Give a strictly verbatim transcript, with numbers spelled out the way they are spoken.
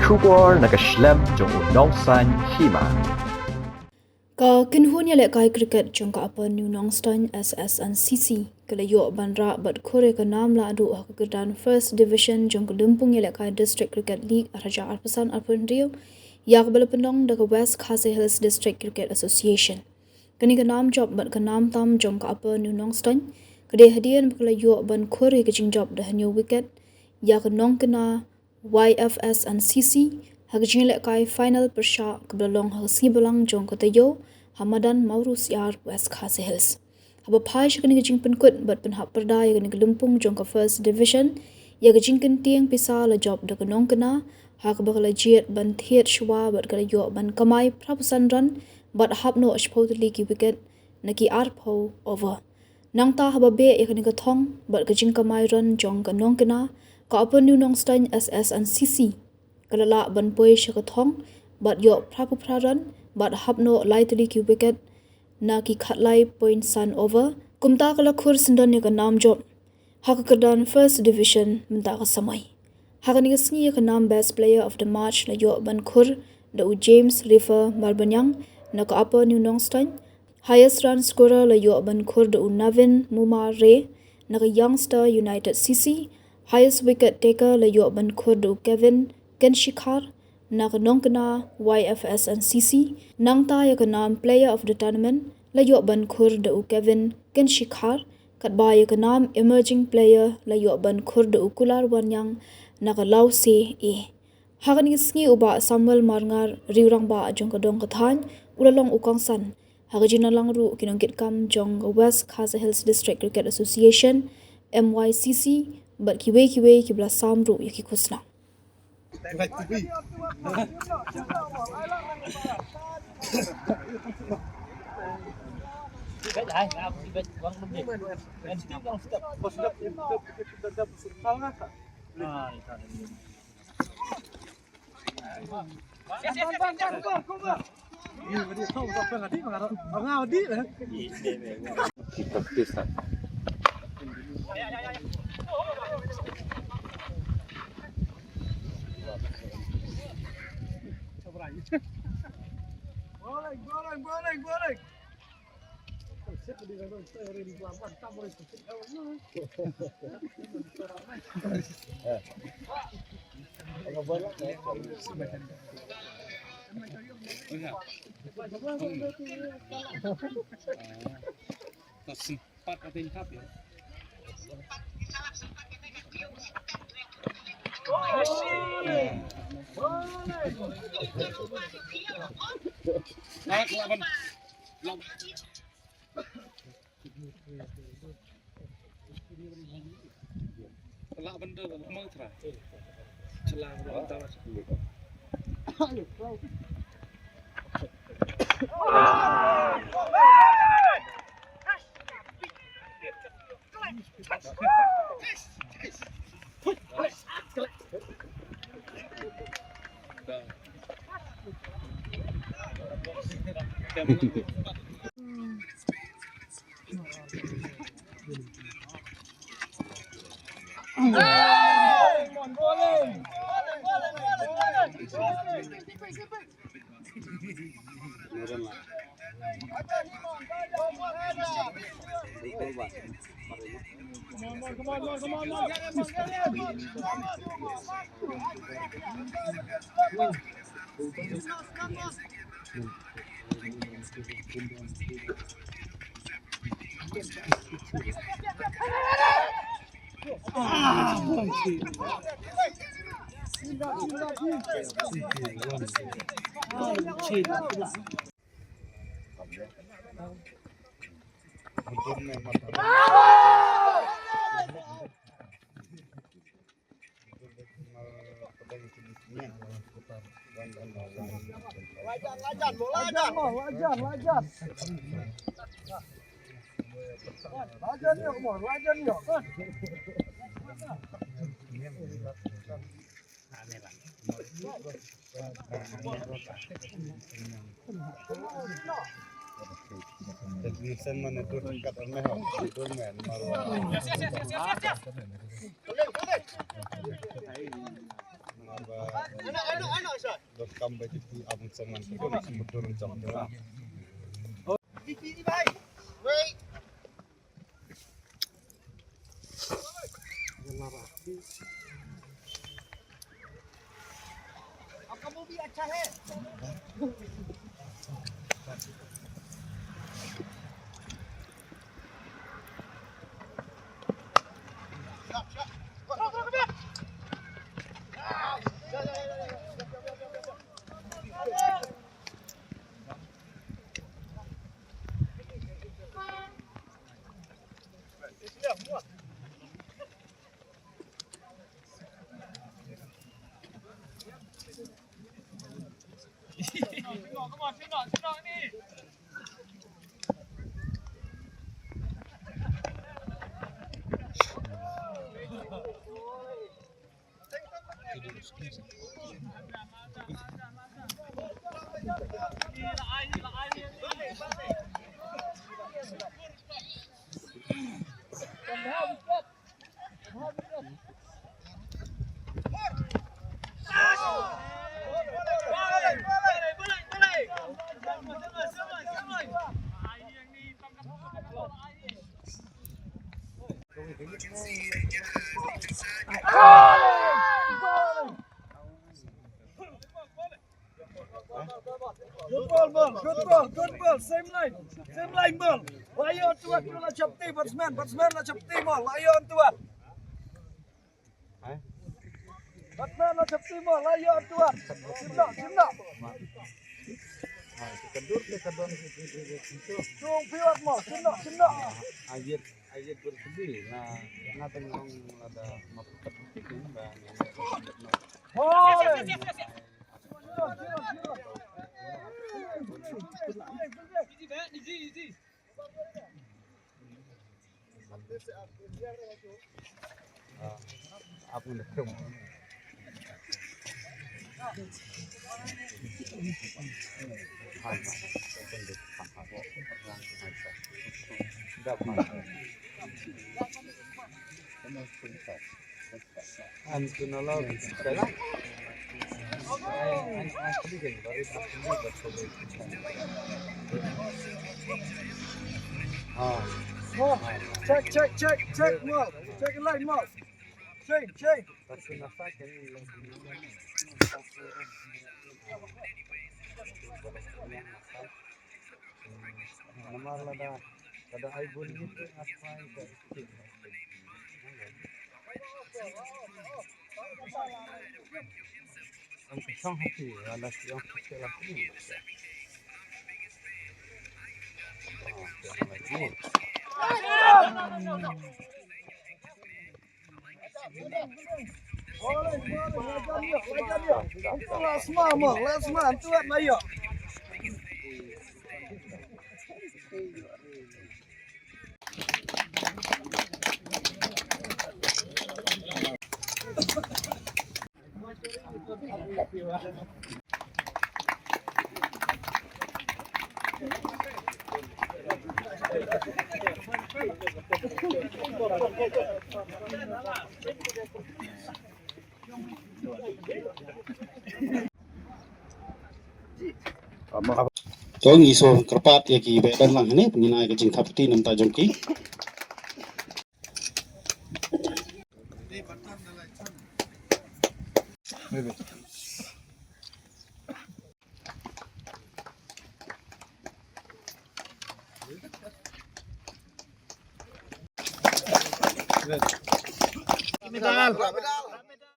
Khubor na ka shlem jong u Nongsaiñ Hima. Ka kynhun ïalehkai cricket jong ka Upper New Nongstoiñ S S and C C ka la ïoh ban rah bad khur ïa ka nam lahduh ha ka kyrdan First Division jong ka lympung ïalehkai District Cricket League arhajar arphew san arphew hynriew, ïa kaba la pynlong da ka West Khasi Hills District Cricket Association. Kane ka nam jop bad ka nam tam jong ka Upper New Nongstoiñ ka dei hadien ba ka la ïoh ban khur ïa ka jingjop da hynñiew wicket ïa ka Nongkena Y F S and C C ha ka jingïalehkai final pyrshah kaba la long ha ka sngi Balang jong ka taïew ha madan Mawryngkneng, West Khasi Hills. Haba phai sha kane ka jingpynkut bad pynhap pyrda ïa kane ka lympung jong ka First Division, ïa ka jingkyntiew pisa la jop da ka Nongkena ha kaba ka la jied ban thied shuwa bad ka la ïoh ban kamai phra phew san run bad hap noh shiphew tylli ki wicket na ki arphew over. Nangta haba beh ïa kane ka thong bad ka jingkamai run jong ka Nongkena, ka Upper New Nongstoiñ S S and C C ka la lah ban poi sha ka thong bad ïoh phra phew phra run bad hap noh lai tylli ki wicket na ki khatlai point san over. Kumta ka la khur syndon ïa ka nam jop ha ka kyrdan First Division mynta ka samoi. Ha kane ka sngi ïa ka nam Best Player of the Match la ïoh ban khur da u James River Marbaniang na ka Upper New Nongstoiñ. Highest run scorer la ïoh ban khur da u Navin Mumare na ka Youngster United C C. Highest wicket taker la ïoh ban khur da u Kevin Kenshikhar na ka Nongkena Y F S and C C. Nangta ïa ka nam Player of the Tournament la ïoh ban khur da u Kevin Kenshikhar, katba ïa ka nam Emerging Player la ïoh ban khur da u Kular Wanniang na ka Lawse A. Ha kane ka sngi u Bah Samuel Marngar, Riewrangbah jong ka dong ka thaiñ, u la long u kongsan ha ka jinglong lang ruh ki nongkitkam jong ka West Khasi Hills District Cricket Association, M Y C C, bad kiwei kiwei kiba la sam ruh ïa ki khusnam. Welcome back to Abang Sangman. Kita nak sebut turun jam tu lah. आपका मूवी अच्छा है। Good ball, ball. Good ball, good ball. Same line. Same line, ball. La ïoh tuat, la chapti, batsman, batsman la chapti, ball. La ïoh tuat. Batsman la chapti, ball. La ïoh tuat. Sim noh, sim noh. Tung piwat mo. Sim noh, sim noh. Ayat, ayat bersebut. Nah, nah tengok ada mau. Check, check, check, check, mo. Check line, mo. Check, check. Namar lada, lada ai gol gitu, apa itu? Ang kosong hati, alas yang kecil lagi. Let's mama, let's man, tuat na yo. To ngi sngewbha kyrpad ïa ki ba don lang hangne, ngin ai ka jingthap kti na bynta jong ki. Medal.